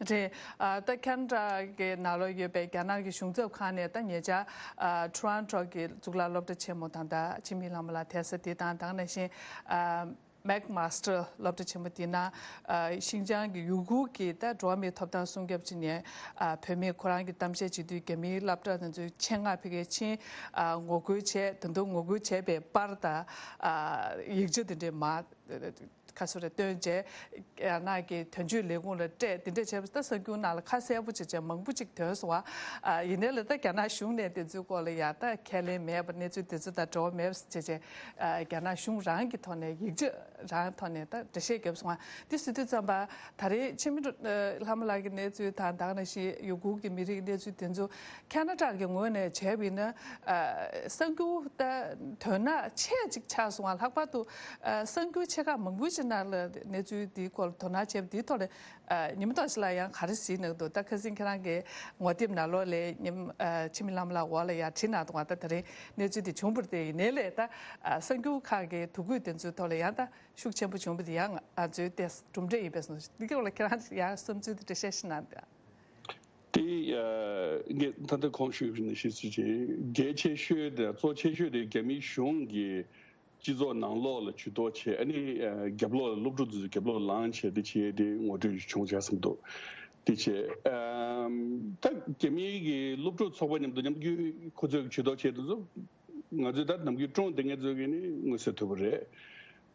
རེད། ཨ་ད་ཁ་ན་ཌ་གི་ནང་ལོགས་ཡོད་པའི་རྒྱ་ནག་གི་གཞུང་ཚབ་ཁང་ནས་ད་ཉེ་ཆར་ཨ་ཊོ་རོན་ཊོ་གི་གཙུག་ལག་སློབ་གྲྭ་ཆེན་མོ་དང་ད་འཆི་མེད་ལྷ་མོ་ལགས་དེ་ས་དེ་དང་དེ་ནང་བཞིན་ཨ་ མེག་མཱ་སི་ཊར་སློབ་གྲྭ་ཆེན་མོ་དེ་ན། ཨ། ཤིན་ཅང་གི་ཡུ་གུར་གྱི་ད་འགྲོ་བ་མིའི་ཐོབ་ཐང་སྲུང་སྐྱོབ་བྱེད་མཁན། ཨ། བོད་མིས་ཁོ་རང་གི་གཏམ་བཤད་བྱེད་དུས་རྒྱ་མིའི་སློབ་གྲྭ་དེ་ཚོའི་ཆེད་མངགས་ཕ་གིར་ཕྱིན། ཨ། ངོ་རྒོལ་བྱས། ད་དུང་ངོ་རྒོལ་བྱས་པའི་པར་དང་། ཨ། ཡིག་ཆ་དེ་འདྲས་མར་ཁ་སོ་རེ་བཏོན་བྱས། རྒྱ་ནག་གི་དོན་གཅོད་ལས་ཁུངས་ལ་སྤྲད། དེ་འདྲས་བྱས་པ་ད་གསར་འགྱུར་ནང་ལ་ཁ་གསལ་པོ་བྱས་བྱས་མང་པོ་ཅིག་ཐོན་སོང་བ། ཨ། ཡིན་ནའི་ལ་ད་རྒྱ་ནག་གཞུང་ནས་དེ་ཚོའི་སྐོར་ལ་ཡ་ད་ཁས་ལེན་མེད་པ། གནས་ཚུལ་དེ་ཚོ་དང་འབྲེལ་བ་མེད་པ་བྱས་བྱས། ཨ། རྒྱ་ནག་གཞུང་རང་གི་ཐོག་ནས། ཡིག་ཆ་རང་ཐོག་ནས་ད་འགྲེལ་བཤད་བརྒྱབ་སོང་བ། དེ་ཟེར་དུས་ཙམ་པ། ད་རེས་འཆི་མེད་ལྷ་མོ་ལགས་ཀྱི་གནས་ཚུལ་དང་། ད་ག་ནང་བཞིན་ཡུ་གུར་གྱི་མི་རིགས་གནས་ཚུལ་དེ་ཚོ་ཁ་ན་ཌ་གི་ངོས་ནས་བྱས་པ་ཡིན་ན། ཨ། གསར་འགྱུར་ད་དོན་སྣ་ཆེ་ཅིག་ཆགས་སོང་བ། ལྷག་པར་དུ། ཨ། གསར་འགྱུར་ཆེ་ཁག་མང་པོའི་ཕྱི་ནང་ལ་གནས་ཚུལ་འདིའི་སྐོར་ལ་དོ་སྣང་བྱས་པ་འདིའི་ཐོག་ལ། ཨ། ཉི་མ་རྡོ་རྗེ་ལགས་ཡང་ག་རེ་གཟིགས་གནང་འདུག་ད་ཁ་སང་ཁྱེད་རང་གི་ངོ་དེབ་ནང་ལོགས་ལ་ཉིན། ཨ། འཆི་མེད་ལྷ་མོ་ལགས་འོག་ལ་ཡང་བྲིས་གནང་འདུག་ད་ད་རེས་གནས་ཚུལ་དེ་བྱུང་བ་རེད་དེ། ཡིན་ནའི་ལས་ད། ཨ། གསར་འགྱུར་ཁག་གི་དོ་ཁུར་དེ་ཚོའི་ཐོག་ལ་ཡང་ད་ཤུགས་ཆེན་པོ་བྱུང་བ་དེ་ཡང་ང་ཚོའི་ཏོག་ཙམ་གྲུབ་འབྲས་ཡིན་པས་སོང་། འདི་སྐོར་ལ་ཁྱེད་རང་ཡང་བསམ་ཚུལ་དེ་འགྲེལ་བཤད་ཞིག་གནང་དང་། དེ། ཨ། ངས་ད་ལྟ་གོང་ཞུས་པ་ནང་བཞིན་ཞུ་ཆེད། གལ་ཆེ་ཤོས་དང་གཙོ་ཆེ་ཤོས་དེ་རྒྱ་མིའི་གཞུང་གིས་སྤྱི་ཚོགས་ནང་ལོགས་ལ་ཇུས་གཏོགས་བྱས། ཨ་ནི། ཨ། རྒྱབ་ལོགས་ལ་སློབ་ཕྲུག་ཚོ་རྒྱབ་ལོགས་ལངས་བྱས་དེ་བྱས་དེ་ངོ་སྤྲོད་བྱུང་བྱས་བསམ་འདུག་དེ་བྱས། ཨ། ད་རྒྱ་མིའི་གི་སློབ་ཕྲུག་ཚོགས་པ་མཉམ་དུ་མཉམ་རྒྱུད་ཁོ་ཚོས་ཇུས་གཏོགས་བྱས་དེ་ཚོ། ང་ཚོས་ད་ནམ་རྒྱུན་ཀྲུང་དེ་ངེད་ཚོས་གི་ནི་མངོན་གསལ་དོད་པོ་རེད།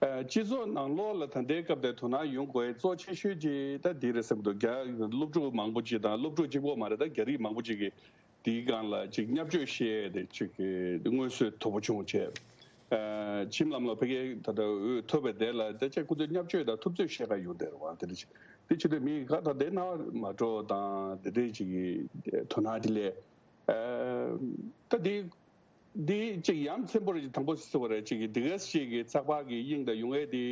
ཨ། སྤྱི་ཚོགས་ནང་ལོགས་ལ་ད་ལྟའི་སྐབས་དེ་དོ་སྣང་ཡོང་དགོས་གཙོ་ཆེ་ཤོས་ཅིག་ད་འདི་རེད་བསམ་འདུག་རྒྱ། སློབ་ཕྲུག་མང་པོ་ཅིག་དང་། སློབ་ཕྲུག་གཅིག་པོ་མ་རེད། ད་རྒྱ་རིགས་མང་པོ་ཅིག་གིས་དེའི་སྒང་ལ་ཅིག་བརྙས་བཅོས་བཤད་དེ་ཅིག་མངོན་གསལ་དོད་པོ་བྱུང་བྱས། ཨ། འཆི་མེད་ལྷ་མོ་ལགས་ཕ་གིར་ད་ལྟ་འོས་ཐོབ་པའི་དེ་ལ་ད་ཅིག་ཁོ་ཚོས་བརྙས་བཅོས་དང་ཐུབ་ཚོད་བཤད་ག་ཡོང་བསྡད་རེད་བ། དེ་འདྲ་ཅིག་དེ་བྱེད་དུས་མི་ག་ད་དེ་ན་མ་འགྲོ་དང་དེ་འདྲ་ཅིག་གི་དོ་སྣང་དེ་ལས། ཨ། ད་དེ། འདི་གཅིག་ཡ་མཚན་པོ་རེད། དང་པོ་ཟེར་བ་རེད། གཅིག་གི་འདི་ག་ཞིག་གི་ཚགས་པར་གྱི་དབྱིངས་དང་ཡོང་ཡས་དེ།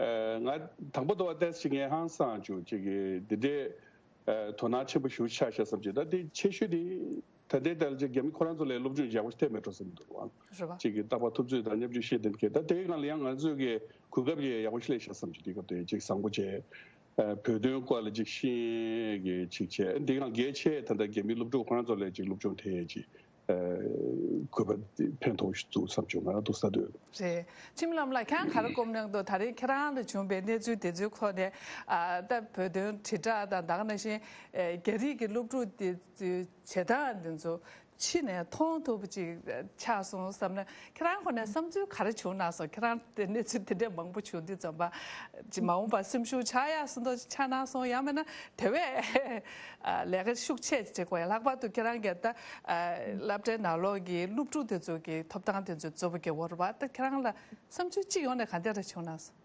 ཨ། ང་དང་པོ་དོ་བ་ཏེས་ཞིག་ངས་ཧང་སང་བྱུང་། གཅིག་གི་འདི་འདྲའི། ཨ། དོ་སྣང་ཆེན་པོ་ཞེ་པོ་ཆགས་ཤག་བསམ་གྱི། ད་འདི་ཆེ་ཤོས་དེ་ད་ལྟའི་ད་ལ་ཅིག་རྒྱ་མི་ཁོ་རང་ཚོ་ལ་སློབ་སྦྱོང་ཡག་པོ་ཞིག་ཐེབས་མེད་འགྲོ་བསམ་འདུག་ཨང་། རེད་བ། གཅིག་གི་རྟག་པར་ཐུབ་ཚོད་དང་བརྙས་བཅོས་བཤད་དེ་འདྲ་གི། ད་དེའི་སྒང་ལ་ཡང་ང་ཚོས་ཀྱི་གོ་སྐབས་ཡག་པོ་ཞིག་སླེབས་ཤག་བསམ་གྱི། དེ་སྐབས་དེ་ཅིག་བཟང་པོ་བྱས། ཨ། བོད་དོན་སྐོར་ལ་ཅིག་ཤེས་ཀྱི་ཅིག་བྱས། འདི་སྒང་གལ་ཆེ་ད་ལྟ་རྒྱ་མི་སློབ་ཕྲུག་ཁོ་རང་ཚོ་ལ་ཅིག་སློབ་སྦྱོང་ཐེབས་ཀྱི། ཨ། དགོས་པ་ཕན་ཐོགས་ཤིག་འདུག་བསམ་བྱུང་། ང་རང་འདུག་ས་འདོད། རེད། འཆི་མེད་ལྷ་མོ་ལགས་ཁྱེད་རང་ག་རེ་སྒོམ་གནང་འདུག་ད་རེས་ཁྱེད་རང་ལ་བྱུང་བའི་གནས་ཚུལ་དེ་ཚོའི་ཐོག་ནས། ཨ། ད་བོད་དོན་དྲིལ་བསྒྲགས་དང་། ད་ག་ནང་བཞིན། ཨ། རྒྱ་རིགས་ཀྱི་སློབ་ཕྲུག་དེ་ཚོའི་བྱེད་སྟངས་དེ་ཚོ་ཕྱི་ནས་མཐོང་ཐུབ་པ་ཅིག་ཆགས་སོང་བསམ་ན། ཁྱེད་རང་ཁོ་ནས་བསམ་ཚུལ་ག་རེ་བྱུང་གནང་སོང་། ཁྱེད་རང་དེ་གནས་ཚུལ་དེ་འདྲས་མང་པོ་བྱུང་དུས་ཙམ་པ། ཅིག་མ་འོངས་པར་སེམས་ཤུགས་ཆག་ཡག་བཟོ་འདྲ་ཅིག་ཆགས་གནང་སོང་། ཡང་མིན་ན་དེ་བས་ལས་ཀ་ཤུགས་ཆེ་ཅིག་བྱེད་དགོས་ཡ། ལྷག་པར་དུ་ཁྱེད་རང་གིས་ད་སློབ་གྲྭའི་ནང་ལོགས་ཀྱི་སློབ་ཕྲུག་དེ་ཚོ་གི་ཐོབ་ཐང་དེ་ཚོ་གཙོ་བོ་གལ་པོ་རེད་པ། ད་ཁྱེད་རང་ལ་བསམ་ཚུལ་སྤྱི་ཡོངས་ནས་ག་འདྲ་རེ་བྱུང་གནང་སོང་།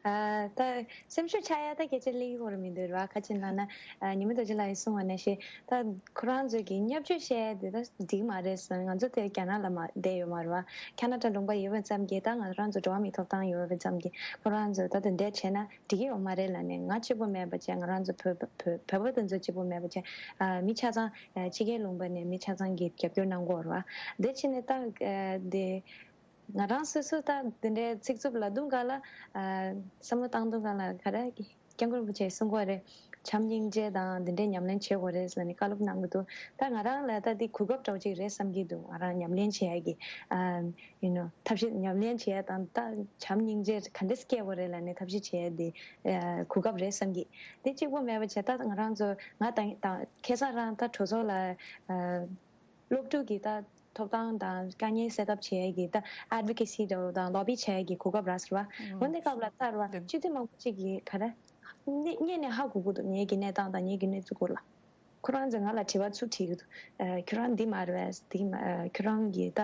ཨ། ད་སེམས་ཤུགས་ཆག་ཡ་ད་སྐད་ཆ་ལེགས་པོ་ར་མི་འདུག་ར། ག་ཅི་ལབ་ན། ཨ། ཉི་མ་རྡོ་རྗེ་ལགས་ཀྱིས་གསུངས་པ་ནང་བཞིན་ད་ཁོ་རང་ཚོས་ཀྱི་བརྙས་བཅོས་བཤད་ཡ་དེ་ད་འགྲིག་མ་རེད་ཟེར། ང་ཚོ་དེ་རྒྱ་ནག་ལ་མ་བསྡད་ཡོད་མ་རེད་བ། ཁ་ན་ཌ་ལུང་པ་ཡོད་པ་ཙམ་གྱིས་ད་ང་རང་ཚོ་འགྲོ་བ་མིའི་ཐོབ་ཐང་ཡོད་པ་ཙམ་གྱིས་ཁོ་རང་ཚོས་ད་དེ་འདྲས་བྱས་ན་འགྲིག་གི་ཡོད་མ་རེད་ལབ་ནས། ང་གཅིག་པོ་མེད་པ་བྱས། ང་རང་ཚོ་བོད་བོད་བོད་པ་དེ་ཚོ་གཅིག་པོ་མེད་པ་བྱས། ཨ། མི་ཆ་ཚང་། ཨ། ཕྱི་རྒྱལ་ལུང་པ་ནས་མི་ཆ་ཚང་གིས་རྒྱབ་སྐྱོར་གནང་གི་ཡོད་རེད་བ། དེ་བྱས་ནས་ད། ཨ། དེ། ང་རང་སོ་སོ་ད་དེ་འདྲའི་ཚིག་རྩུབ་ལབ་དུས་སྒང་ལ། ཨ། བསམ་བློ་བཏང་དུས་སྒང་ལ་ག་རེ་སྐྱབས་མགོན་རིན་པོ་ཆེས་གསུང་གི་ཡོད་རེད། བྱམས་སྙིང་རྗེ་དང་དེ་འདྲའི་ཉམས་ལེན་བྱེད་དགོས་རེད་ཟེར་ནས་བཀའ་སློབ་གནང་གི་འདུག་ད་ང་རང་ལ་ད་འདི་གོ་སྐབས་འདྲ་བོ་ཅིག་རེད་བསམ་གྱི་འདུག་ང་རང་ཉམས་ལེན་བྱེད་ཡ་གི། ཨ། you know། ཐབས་ཤེས་ཉམས་ལེན་བྱེད་ཡ་དང་། ད་བྱམས་སྙིང་རྗེ་ག་འདྲས་སྐྱེ་དགོས་རེད་ལབ་ནས་ཐབས་ཤེས་བྱེད་ཡ་དེ། ཨ། གོ་སྐབས་རེད་བསམ་གྱི། དེ་གཅིག་པོ་མེད་པ་བྱས། ད་ང་རང་ཚོ་ང་དང་དང་ཁ་སང་རང་ད་གྲོས་ཚོགས་ལ། ཨ། སློབ་ཕྲུག་གི་ད་ཐོབ་ཐང་དང་དཀའ་ངལ་སེལ་ཐབས་བྱེད་ཡ་གི་ད་ཨེཌ་བྷོ་ཀེ་སི་འདྲ་བོ་དང་ལོ་བི་བྱེད་ཡ་གི་གོ་སྐབས་རག་སོང་བ། ཨང་། འོན་ཏེ་སྐབས་ལ་ལྟར་བ། འདི་སྤྱི་འཐུས་མང་པོ་ཅིག་གིས་ག་རེ། སྔོན་ནས་ཧ་གོ་གི་འདུག་ངེད་ཀྱི་གནས་སྟངས་དང་ངེད་ཀྱི་གནས་ཚུལ་སྐོར་ལ། ཁོ་རང་ཚོས་ང་ལ་དྲི་བ་ཚུར་དྲི་གི་འདུག་ཨ། ཁྱོད་རང་འདི་མ་རེད་པས། འདི་མ། ཨ། ཁྱོད་རང་གིས་ད་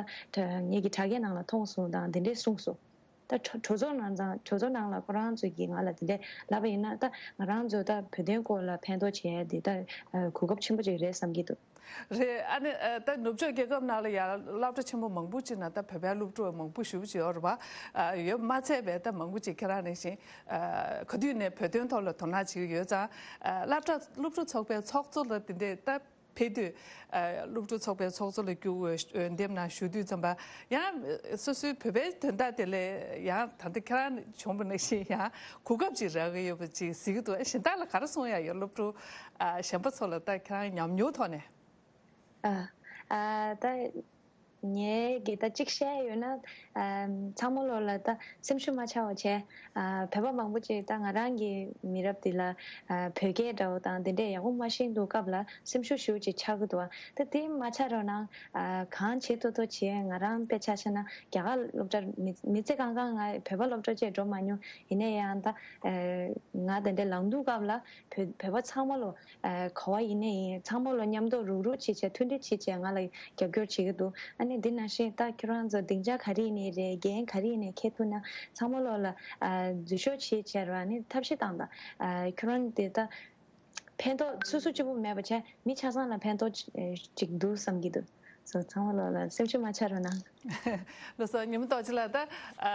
ངེད་ཀྱི་དྲ་རྒྱའི་ནང་ལ་མཐོང་སོང་དང་དེ་འདྲས་གསུངས་སོང་། ད་གྲོས་གྲོས་ཚོགས་ནང་ཚང་། གྲོས་ཚོགས་ནང་ལ་ཁོ་རང་ཚོས་ཀྱིས་ང་ལ་དེ་འདྲས་ལབ་པ་ཡིན་ན། ད་ང་རང་ཚོ་ད་བོད་དོན་སྐོར་ལ་ཕན་ཐོགས་བྱེད་ཡ་དེ་ད་གོ་སྐབས་ཆེན་པོ་ཅིག་རེད་བསམ་གྱི་འདུག་རེད། ཨ་ནི། ཨ། ད་ནུབ་ཕྱོགས་རྒྱལ་ཁབ་ནང་ལ་ཡང་སློབ་གྲྭ་ཆེན་པོ་མང་པོ་ཅིག་ནང་ད་བོད་པའི་སློབ་ཕྲུག་མང་པོ་ཞེ་པོ་ཅིག་ཡོད་རེད་པ། ཨ། ཡོད་མ་ཚད་པའི་ད་མང་པོ་ཅིག་ཁྱེད་རང་ནང་བཞིན། ཨ། ག་དུས་ནས་བོད་དོན་ཐོག་ལ་དོ་སྣང་བྱེད་ཀྱི་ཡོད་ཙང་། ཨ། སློབ་གྲྭ། སློབ་ཕྲུག་ཚོགས་པའི་ཚོགས་གཙོ་ལ་དེ་འདྲས་ད་ཕེབས་དུས། ཨ། སློབ་ཕྲུག་ཚོགས་པའི་ཚོགས་གཙོ་ལ་བསྐྱར་འོས་འདེམས་གནང་ཞུ་དུས་ཙམ་པ། ཡང་སོ་སོའི་བོད་པའི་དོན་དག་དེ་ལ་ཡང་ད་ལྟ་ཁྱེད་རང་བྱུང་བ་ནང་བཞིན་ཡང་གོ་སྐབས་ཅིག་རག་གི་ཡོད་པ་ཅིག་གཟིགས་ཀྱི་འདུག་ཨ། གཞན་དག་ལ་ག་རེ་གསུང་ཡ་ཡོད། སློབ་ཕྲུག་ཨ། གཞན་པ་ཚོ་ལ་ད་ཁྱེད་རང་ཉམས་མྱོང་ཐོག་ནས། ཨ། ཨ། ད་ ངས་གི་ད་གཅིག་བཤད་ཡོད་ན། ཨ་ཚང་མ་ལོ་ལ་ད་སེམས་ཤུགས་མ་ཆག་པ་བྱས། ཨ་བོད་པ་མང་པོ་ཅིག་ད་ང་རང་གི་མི་རབས་འདི་ལ་ཨ་བོད་སྐད་འདྲ་བོ་དང་དེ་འདྲས་ཡག་པོ་མ་ཤེས་འདུག་སྐབས་ལ་སེམས་ཤུགས་ཞེ་པོ་ཅིག་ཆག་གི་འདུག་ད་དེ་མ་ཆག་རོགས་གནང་། ཨ་གང་བྱེད་ཐུབ་ཐུབ་བྱས། ང་རང་དཔེ་ཆ་བཞག་ན་རྒྱ་གར་སློབ་གྲྭར་མི་མི་ཚེ་གང་གང་ང་བོད་པ་སློབ་གྲྭ་བཅས་འགྲོ་མ་མྱོང་། ཡིན་ན་ཡང་ད་ཨ་ང་དེ་འདྲས་ལངས་འདུག་སྐབས་ལ་བོད་བོད་པ་ཚང་མ་ལོ། ཨ་ག་བ་ཡིན་ནའི་ཡིན། ཚང་མ་ལོ་མཉམ་དུ་རུག་རུག་བྱེད་བྱས། མཐུན་སྒྲིལ་བྱེད་བྱས་ང་ལ་རྒྱབ་སྐྱོར་བྱེད་ཀྱི་འདུག་ཨ་ནི་འདི་ནང་བཞིན་ད་ཁྱོད་རང་ཚོ་སྡིངས་ཆ་ག་རེ་ཡིན་ནའི་རེད། འགན་ག་རེ་ཡིན་ནའི་འཁྱེར་ཐུབ་ན་ཚང་མ་ལོ་ལ་ཨ་འཛུལ་ཞུགས་བྱེད་བྱས་ར་ནི་ཐབས་ཤེས་བཏང་དང་། ཨ་ཁྱོད་རང་དེ་ད་ཕན་ཐོགས་སོ་སོ་གཅིག་པུ་མེད་པ་བྱས། མི་ཆ་ཚང་ལ་ཕན་ཐོགས་ཅིག་འདུག་བསམ་གྱི་འདུག་སོ་ཚང་མ་ལོ་ལ་སེམས་ཤུགས་མ་ཆག་རོགས་གནང་། ལགས་སོ། ཉི་མ་རྡོ་རྗེ་ལགས། ད་ཨ་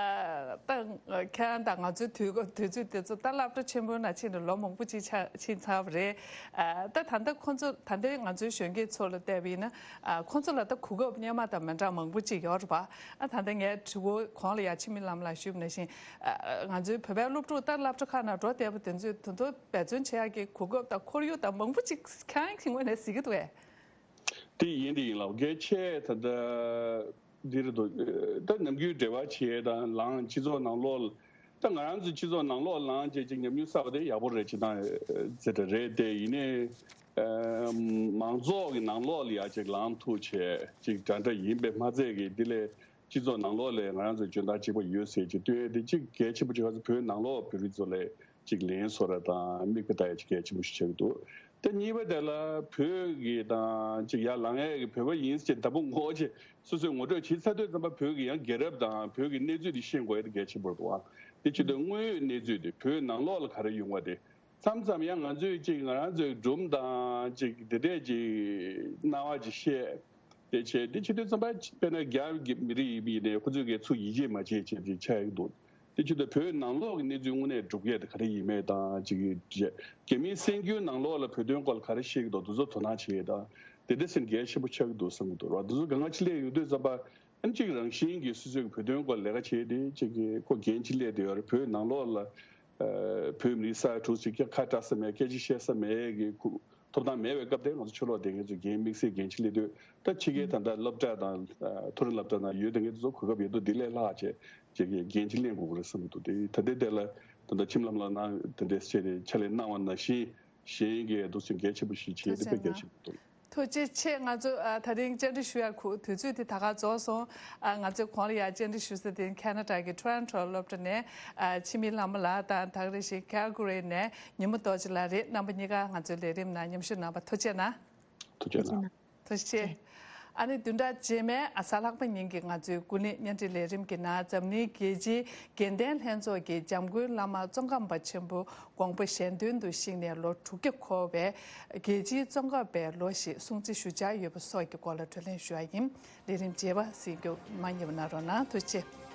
ད་ཁྱེད་རང་དང་ང་ཚོའི་དུས་སྐབས་དུས་ཚོད་དེ་ཚོ་ད་སློབ་གྲྭ་ཆེན་པོའི་ནང་ཕྱིན་ནས་ལོ་མང་པོ་ཅིག་ཆགས་ཕྱིན་ཚར་བ་རེད། ཨ་ད་ད་ལྟ་ཁོང་ཚོ་ད་ལྟའི་ང་ཚོའི་གཞོན་སྐྱེས་ཚོ་ལ་བལྟས་པ་ཡིན་ན། ཨ་ཁོང་ཚོ་ལ་ད་གོ་སྐབས་སྔོན་མ་དང་མི་འདྲ་མང་པོ་ཅིག་ཡོད་རེད་པ། ཨ་ད་ལྟ་ངའི་དྲི་བ་གོང་ལ་ཡ་འཆི་མེད་ལྷ་མོ་ལགས་ཞུས་པ་ནང་བཞིན། ཨ་ང་ཚོའི་བོད་པའི་སློབ་ཕྲུག་ད་སློབ་གྲྭ་ཁག་ནང་འགྲོ་བསྡད་པ་དེ་ཚོས་དེ་ཚོ་འབད་བརྩོན་བྱེད་ཡག་གི་གོ་སྐབས་དང་ཁོར་ཡུག་དང་མང་པོ་ཅིག་ཁྱེད་རང་གི་ངོས་ནས་གཟིགས་ཀྱི་འདུག་གས། དེ་ཡིན་དེ་ཡིན་ལགས། གལ་ཆེ་ད་ལྟ་འདི་རེད་འདུག་ད་ནམ་རྒྱུན་འབྲེལ་བ་བྱེད་དང་ལངས། སྤྱི་ཚོགས་ནང་ལོགས་ལ་ད་ང་རང་ཚོ་སྤྱི་ཚོགས་ནང་ལོགས་ལངས་བྱས་ཅིག་ཉམས་མྱོང་བསགས་པ་དེ་ཡག་པོ་རེད། ཅིག་དང་ཟེར་གྲ་རེད། དེ་ཡིན་ནའི་མང་ཚོགས་ཀྱི་ནང་ལོགས་ལ་ཡ་ཅིག་ལངས་ཐུབ་བྱས་ཅིག་འདྲ་འདྲ་ཡིན་པས་མ་ཚད་ཀྱི་འདི་ལས་སྤྱི་ཚོགས་ནང་ལོགས་ལ་ང་རང་ཚོ་འཇོན་ཐང་གཅིག་པ་ཡོད་ཟེར་ཅིག་སྟོན་ཡས་དེ་གཅིག་གལ་ཆེན་པོ་ཅིག་ཁ་ཚོ་བོད་ནང་ལོགས་བོད་རིགས་ཚོ་ལ། གཅིག་ལན་གསོལ་ར་དང་མིག་དཔེ་ལྟ་ཡ་གཅིག་གལ་ཆེན་པོ་ཞིག་ཆགས་ཀྱི་འདུག་དེ་གཉིས་པ་དེ་ལ་བོད་ཀྱི་དང་གཅིག་ཡར་ལངས་ཡས་ཀྱི་བོད་པ་ཡིན་ཟེར་བདག་པོ་ངོ་ཆེ་སོ་སོས་ངོ་སྤྲོད་བྱེད་ཚར་དུས་ཙམ་པ་བོད་ཀྱི་ཡང་རྒྱལ་རབས་དང་བོད་ཀྱི་གནས་ཚུལ་དེ་ཤེས་དགོས་ཡ་དེ་གལ་ཆེན་པོ་རེད་འདུག་ཨ། དེ་བྱེད་དུས་དངོས་ཡོད་གནས་ཚུལ་དེ་བོད་ནང་ལོགས་ལ་ག་རེ་ཡོང་བ་དེ་མཚམས་མཚམས་ཡང་ང་ཚོས་གཅིག་ང་རང་ཚོའི་སྒྲུང་དང་གཅིག་དེ་འདྲས་ཀྱི་སྣང་བ་ཅིག་བཤད། དེ་བྱས་དེ་བྱེད་དུས་ཙམ་པ་དཔེར་ན་རྒྱ་གི་མི་རིགས་ཡིན་པ་ཡིན་ནའི་ཁོ་ཚོས་ཀྱི་ཚུར་ཡིད་ཆེས་མ་བྱེད་བྱེད་དེ་ཆགས་ཀྱི་འདུག་དེ་བྱེད་དུས་བོད་ནང་ལོགས་ཀྱི་གནས་ཚུལ་དངོས་གནས་སྒྲུབ་ཡས་དེ་ག་རེ་ཡིན་མེད་དང་ཅིག་རྒྱ་མིའི་གསར་འགྱུར་ནང་ལོགས་ལ་བོད་དོན་སྐོར་ལ་ག་རེ་བཤད་ཀྱི་འདུག་དེ་ཚོ་དོ་སྣང་བྱེད་ཡས་དང་དེ་འདྲ་ཟེར་གལ་ཆེན་པོ་ཆགས་ཀྱི་འདུག་བསམ་གྱི་འདུག་ར། དེ་ཚོ་གང་ག་ཕྱི་ལས་ཡོང་དུས་ཙམ་པ་ཨ་ནི་གཅིག་རང་བཞིན་གྱིས་སོ་སོའི་བོད་དོན་སྐོར་ལས་ཀ་བྱེད་དེ་གཅིག་གི་ཁོ་འགན་ཅིག་སླེབས་བསྡད་ཡོད་རེད། བོད་ནང་ལོགས་ལ་ཨ་བོད་མི་རིགས་ས་ཡ་དྲུག་ཅིག་ཁ་བྲལ་ས་མེད། སྐད་ཆ་བཤད་ས་མེད་ཀྱི་ཁུ་ཐོབ་ཐང་མེད་པའི་སྐབས་དེར་ང་ཚོ་ཕྱི་ལོགས་བསྡད་མཁན་ཚོས་འགན་དམིགས་བསལ་འགན་ཅིག་སླེབས་དུས་ད་ཕྱི་རྒྱལ་ད་ལྟ་སློབ་གྲྭ་དང་ཨ་མཐོ་རིམ་སློབ་གྲྭ་ནང་ཡོད་བསྡད་མཁན་དེ་ཚོ་གོ་སྐབས་ཡོད་དུས་འདི་ལས་ལྷག་བྱས་ཅིག་གི་འགན་ཅིག་ལེན་དགོས་ཀྱི་རེད་བསམ་གྱི་འདུག་དེ་ད་ལྟའི་དེ་ལ་ད་ལྟ་འཆི་མེད་ལྷ་མོ་ལགས་ནང་དེ་འདྲའི་བཤད་དེ་ཕྱག་ལས་གནང་བ་ནང་བཞིན་གཞན་གྱི་འདུག་སེ་འགན་ཆེན་པོ་ཞིག་བྱས་ཏེ་དཔེ་གལ་ཆེན་པོ་འདུག་ཐུགས་རྗེ་ཆེ། ང་ཚོ་ཨ་ད་རིང་བཅར་འདྲི་ཞུ་ཡ་ཁུ་དུས་ཚོད་དེ་ད་ག་རྫོགས་སོང་། ཨ་ང་ཚོས་གོང་ལ་ཡ་བཅར་འདྲི་ཞུ་ས་དེ་ཁེ་ན་ཌ་གི་ཊོ་རོན་ཊོ་སློབ་གྲྭ་ནས་ཨ་འཆི་མེད་ལྷ་མོ་ལགས་དང་ད་ག་རེ་བཞིན་ཀལ་གྷ་རི་ནས་ཉི་མ་རྡོ་རྗེ་ལགས་རེད། རྣམ་པ་གཉིས་ཀ་ང་ཚོའི་ལས་རིམ་ནང་མཉམ་ཞུགས་གནང་བ་ཐུགས་རྗེ་གནང་། ཐུགས་རྗེ་གནང་། ཐུགས་རྗེ་ཆེ། ཨ་ནི་བདུན་ཕྲག་རྗེས་མའི་ཨ་གཟའ་ལྷག་པ་ཉིན་གྱི་ང་ཚོའི་ཀུན་གླེང་བརྙན་འཕྲིན་ལས་རིམ་གྱི་ནང་འཛམ་གླིང་རྒྱལ་སྤྱིའི་དགེ་ལྡན་ལྷན་ཚོགས་ཀྱི་འཇམ་མགོན་བླ་མ་ཙོང་ཁ་པ་ཆེན་པོ་དགོངས་པ་གཞན་དོན་དུ་གཤེགས་ནས་ལོ་དྲུག་བརྒྱ་འཁོར་བའི་རྒྱལ་སྤྱིའི་ཙོང་ཁ་པའི་ལོ་ཞེས་སྲུང་བརྩི་ཞུ་འཆར་ཡོད་པ་སོགས་ཀྱི་སྐོར་ལ་བགྲོ་གླེང་ཞུ་བ་ཡིན། ལས་རིམ་རྗེས་པ་གཟིགས་རྒྱུ་མ་བསྙེལ་བ་གནང་རོགས་གནང་། ཐུགས་རྗེ་ཆེ།